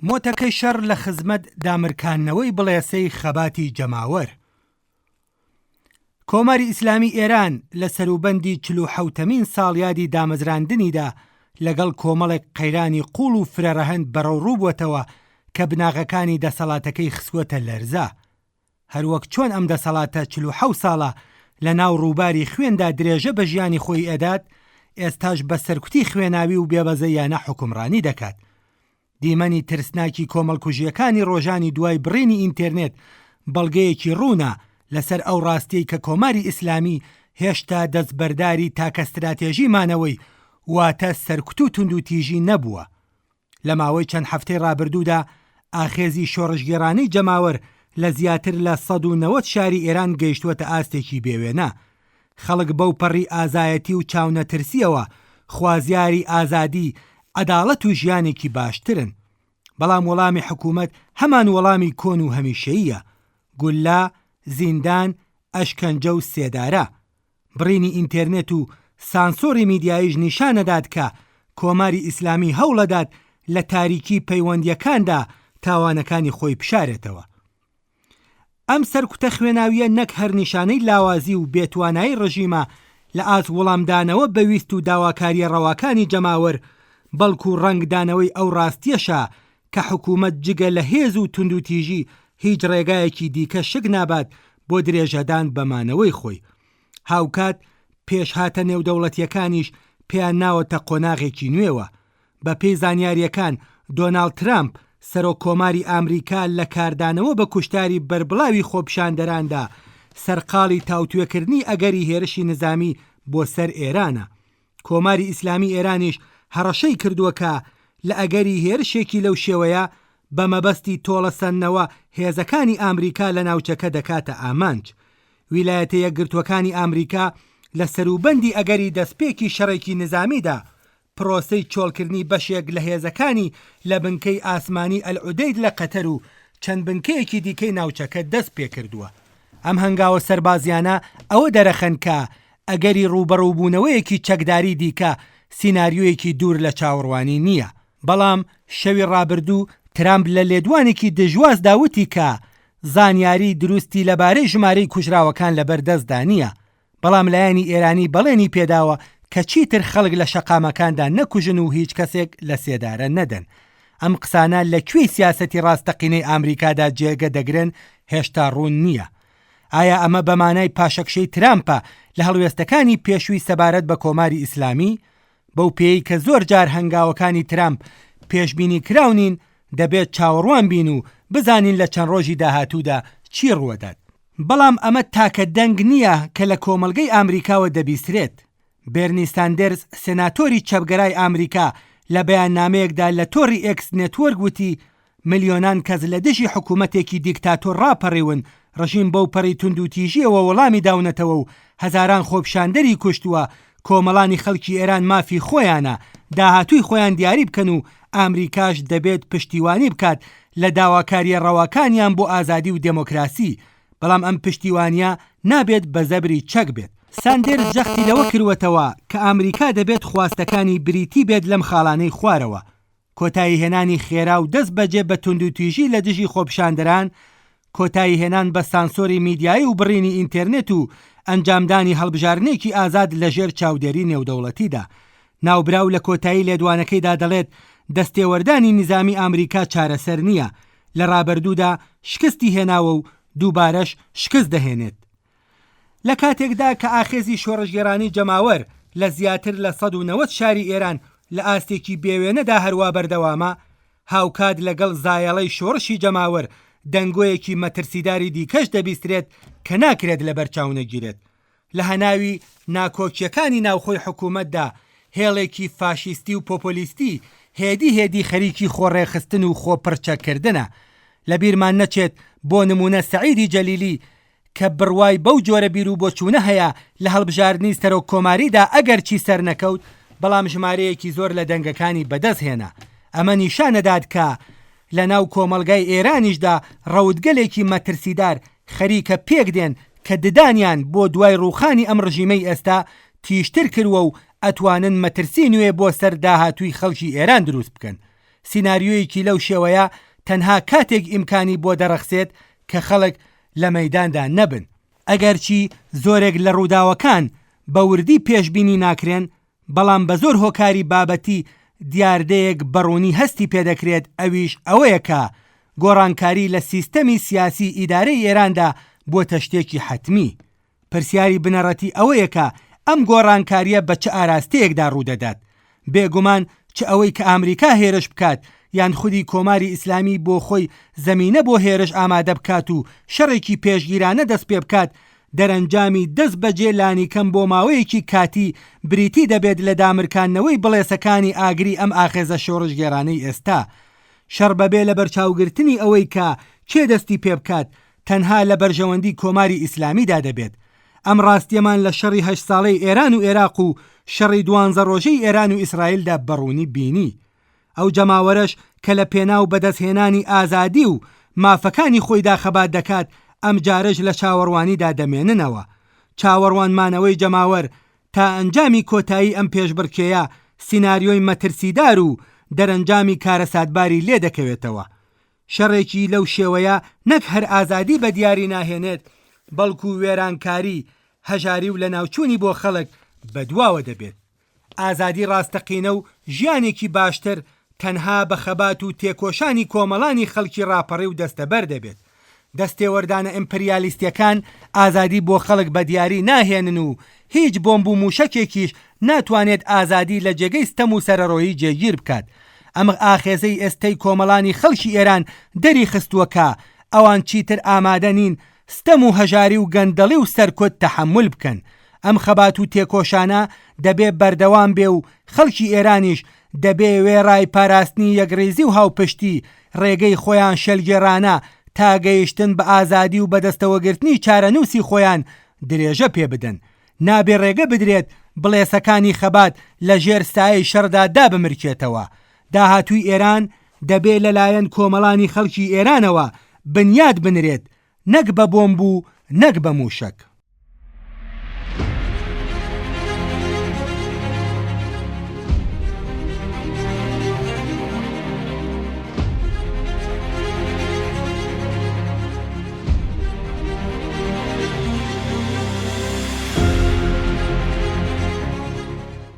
مۆتەکەی شەڕ لە خزمەت دامرکاندنەوەی بڵێسەی خەباتی جەماوەر. کۆماری ئیسلامی ئێران لە سەروبەندی چلوحەوتەمین ساڵیادی دامەزراندنیدا لەگەڵ کۆمەڵێک قەیرانی قووڵ و فرەڕەهەند بەرەوڕوو بووەتەوە کە بناغەکانی دەسەڵاتەکەی خستووەتە لەرزە. هەروەک چۆن ئەم دەسەڵاتە 47 ساڵە لە ناو ڕووباری خوێندا درێژە بە ژیانی خۆی ئەدات، ئێستاش بە سەرکوتی خوێناوی و بێبەزەیانە حوکمڕانی دەکات. دیمەنی ترسناکی کۆمەڵکوژییەکانی ڕۆژانی دوای بڕینی ئینتێرنێت بەڵگەیەکی ڕوونە لەسەر ئەو ڕاستیەی کە کۆماری ئیسلامی هێشتا دەستبەرداری تاکە ستراتێژی مانەوەی واتە سەرکوت و توندوتیژی نەبووە. لە ماوەی چەند هەفتەی ڕابردوودا ئاخێزی شۆڕشگێڕانەی جەماوەر لە زیاتر لە 190 شاری ئێران گەیشتووەتە ئاستێکی بێوێنە. خەڵک بەو پەڕی ئازایەتی و چاونەترسییەوە خوازیاری ئازادی، عەداڵەت و ژیانێکی باشترن. بەڵام وەڵامی حکوومەت هەمان وەڵامی کۆن و هەمیشەییە، گوللە، زیندان، ئەشکەنجە و سێدارە. بڕینی ئینتێرنێت و سانسۆڕی میدیاییش نیشانەدات کە کۆماری ئیسلامی هەوڵەدات لە تاریکی پەیوەندییەکاندا تاوانەکانی خۆی بشارێتەوە. ئەم سەرکوتە خوێناوییە نەک هەر نیشانەی لاوازی و بێتوانایی ڕژیمە لە ئاست وڵامدانەوە بە ویست و داواکارییە ڕەواکانی جەماوەر، بەڵکوو ڕەنگدانەوەی ئەو ڕاستییەشە کە حکوومەت جگە لە هێز و توندوتیژی هیچ ڕێگایەکی دیکە شک نابات بۆ درێژەدان بە مانەوەی خۆی. هاوکات پێشهاتە نێودەوڵەتییەکانیش پێیان ناوەتە قۆناغێکی نوێوە. بە پێی زانیارییەکان دۆناڵد ترامپ، سەرۆک کۆماری ئامریکا لە کاردانەوە بە کوشتاری بەربڵاوی خۆپیشاندەراندا، سەرقاڵی تاوتوێکردنی ئەگەری هێرشی نزامی بۆ سەر ئێرانە. کۆماری ئیسلامی ئێرانیش هەڕەشەی کردووە کە لە ئەگەری هێرشێکی لەو شێوەیە بە مەبەستی تۆڵەسەندنەوە هێزەکانی ئامریکا لە ناوچەکە دەکاتە ئامانج. ویلایەتە یەکگرتووەکانی ئامریکا لە سەروبەندی ئەگەری دەستپێکی شەڕێکی نزامیدا پرۆسەی چۆڵکردنی بەشێک لە هێزەکانی لە بنکەی ئاسمانی ئەلعودەید لە قەتەر و چەند بنکەیەکی دیکەی ناوچەکە دەست پێکردووە. ئەم هەنگاوە سەربازییانە ئەوە دەرەخەن کە ئەگەری ڕووبەڕووبوونەوەیەکی چەکداری دیکە سیناریۆیەکی دوور لە چاوەڕوانی نییە. بەڵام شەوی ڕابردوو ترامپ لە لێدوانێکی دژوازدا وتی کە زانیاری دروستی لەبارەی ژمارەی کوژراوەکان لەبەردەستدا نییە، بەڵام لایەنی ئێرانی بەڵێنی پێداوە کە چیتر خەڵک لە شەقامەکاندا نەکوژن و هیچ کەسێک لە سێدارە نەدەن. ئەم قسانە لە کوێی سیاسەتی ڕاستەقینەی ئامریکادا جێگە دەگرن هێشتا ڕوون نییە. ئایا ئەمە بە مانای پاشەکشەی ترامپە لە هەڵوێستەکانی پێشووی سەبارەت بە کۆماری ئیسلامی؟ بەو پێیەی کە زۆر جار هەنگاوەکانی ترامپ پێشبینیکراو نین، دەبێت چاوەڕوان بین و بزانین لە چەند ڕۆژی داهاتوودا چی ڕووەدات. بەڵام ئەمە تاکە دەنگ نییە کە لە کۆمەڵگەی ئامریکاوە دەبیسترێت. بێرنی ساندێرز سێناتۆری چەپگەرای ئامریکا لە بەیاننامەیەکدا لە تۆڕی ئێکس نێتوۆرک وتی، ملیۆنان کەس لە دژی حکوومەتێکی دیکتاتۆر ڕاپەڕیون، ڕژیم بەوپەڕی توندوتیژییەوە وەڵامی داونەتەوە و هەزاران خۆپیشاندەری کوشتووە، کۆمەڵانی خەڵکی ئێران مافی خۆیانە داهاتووی خۆیان دیاری بکەن و ئامریکاش دەبێت پشتیوانی بکات لە داواکارییە ڕەواکانیان بۆ ئازادی و دێمۆکراسی، بەڵام ئەم پشتیوانییە نابێت بە زەبری چەک بێت. ساندێرز جەختی لەوە کرووەتەوە کە ئامریکا دەبێت خواستەکانی بریتی بێت لەم خاڵانەی خوارەوە، کۆتاییهێنانی خێرا و دەست بەجێ بە توندوتیژی لە دژی خۆپیشاندەران، کۆتاییهێنان بە سانسۆری میدیایی و بڕینی ئینتێرنێت و ئەنجامدانی هەڵبژاردنێکی ئازاد لە ژێر چاودێری نێودەوڵەتیدا. ناوبراو لە کۆتایی لێدوانەکەیدا دەڵێت، دەستێوەردانی نیزامی ئامریکا چارەسەر نییە، لە ڕابردوودا شکستی هێناوە و دووبارەش شکست دەهێنێت. لە کاتێکدا کە ئاخێزی شۆڕشگێڕانەی جەماوەر لە زیاتر لە 190 شاری ئێران لە ئاستێکی بێوێنەدا هەروا بەردەوامە، هاوکات لەگەڵ زایەڵەی شۆڕشی جەماوەر دەنگۆیەکی مەترسیداری دیکەش دەبیسترێت کە ناکرێت لەبەرچاو نەگیرێت. لە هەناوی ناکۆکییەکانی ناوخۆی حکوومەتدا هێڵێکی فاشیستی و پۆپۆلیستی هێدی هێدی خەریکی خۆڕێکخستن و خۆپڕچەککردنە. لەبیرمان نەچێت بۆ نموونە سەعیدی جەلیلی کە بڕوای بەو جۆرە بیروبۆچوونە هەیە لە هەڵبژاردنی سەرۆک کۆماریدا ئەگەرچی سەرنەکەوت بەڵام ژمارەیەکی زۆر لە دەنگەکانی بەدەست هێنا ئەمە نیشانەدات کە لە ناو کۆمەڵگای ئێرانیشدا ڕەوتگەلێکی مەترسیدار خەریکە پێک دێن کە ددانیان بۆ دوای ڕووخانی ئەم ڕژیمەی ئێستا تیژتر کرووە و ئەتوانن مەترسی نوێ بۆ سەر داهاتووی خەڵکی ئێران دروست بکەن. سیناریۆیەکی لەو شێوەیە تەنها کاتێک ئیمکانی بۆ دەڕەخسێت کە خەڵک لە مەیداندا نەبن. ئەگەرچی زۆرێک لە ڕووداوەکان بە وردی پێشبینی ناکرێن، بەڵام بە زۆر هۆکاری بابەتی دیاردەیەک بە ڕوونی هەستی پێدەکرێت ئەویش ئەوەیە کە گۆڕانکاری لە سیستەمی سیاسی ئیدارەی ئێراندا بووەتە شتێکی حەتمی. پرسیاری بنەڕەتی ئەوەیە کە ئەم گۆڕانکارییە بە چ ئاراستەیەکدا ڕوودەدات؟ بێگومان چ ئەوەی کە ئامریکا هێرش بکات یان خودی کۆماری ئیسلامی بۆ خۆی زەمینە بۆ هێرش ئامادە بکات و شەڕێکی پێشگیرانە دەست پێ بکات، دەرەنجامی دەست بەجێ لانیکەم بۆ ماوەیەکی کاتی بریتی دەبێت لە دامرکاندنەوەی بڵێسەکانی ئاگری ئەم ئاخێزە شۆڕشگێڕانەی ئێستا. شەڕ بەبێ لەبەرچاوگرتنی ئەوەی کە کێ دەستی پێ بکات تەنها لە بەرژەوەندی کۆماری ئیسلامیدا دەبێت. ئەم ڕاستییەمان لە شەڕی هەشت ساڵەی ئێران و ئێراق و شەڕی دوانزە ڕۆژەی ئێران و ئیسرائیلدا بە ڕوونی بینی. ئەو جەماوەرەش کە لە پێناو بەدەستهێنانی ئازادی و مافەکانی خۆیدا خەبات دەکات، ئەمجارەش لە چاوەڕوانیدا دەمێننەوە. چاوەڕوان مانەوەی جەماوەر تا ئەنجامی کۆتایی ئەم پێشبڕکێیە سیناریۆی مەترسیدار و دەرەنجامی کارەساتباری لێدەکەوێتەوە. شەڕێکی لەو شێوەیە نەک هەر ئازادی بە دیاری ناهێنێت، بەڵکو وێرانکاری، هەژاری و لەناوچوونی بۆ خەڵک بەدواوە دەبێت. ئازادی ڕاستەقینە و ژیانێکی باشتر تەنها بە خەبات و تێکۆشانی کۆمەڵانی خەڵکی ڕاپەڕیو دەستەبەر دەبێت. دەستێوەردانە ئیمپریالیستیەکان ئازادی بۆ خەڵک بە دیاری ناهێنن و هیچ بۆمب و موشەکێکیش ناتوانێت ئازادی لە جێگەی ستەم و سەرەڕۆیی جێگیر بکات. ئەم ئاخێزەی ئێستەی کۆمەڵانی خەڵکی ئێران دەری خستووە کە ئەوان چیتر ئامادە نین ستەم و هەژاری و گەندەڵی و سەرکوت تەحەمول بکەن. ئەم خەبات و تێکۆشانە دەبێ بەردەوام بێ و خەڵکی ئێرانیش دەبێ وێڕای پاراستنی یەکڕیزی و هاوپشتی، ڕێگەی خۆیان شێلگێڕانە تا گەیشتن بە ئازادی و بەدەستەوەگرتنی چارەنووسی خۆیان درێژە پێ بدەن. نابێ ڕێگە بدرێت بڵێسەکانی خەبات لە ژێر سایەی شەڕدا دابمرکێتەوە. داهاتووی ئێران دەبێ لە لایەن کۆمەڵانی خەڵکی ئێرانەوە بنیات بنرێت، نەک بە بۆمب و نەک بە مووشەک.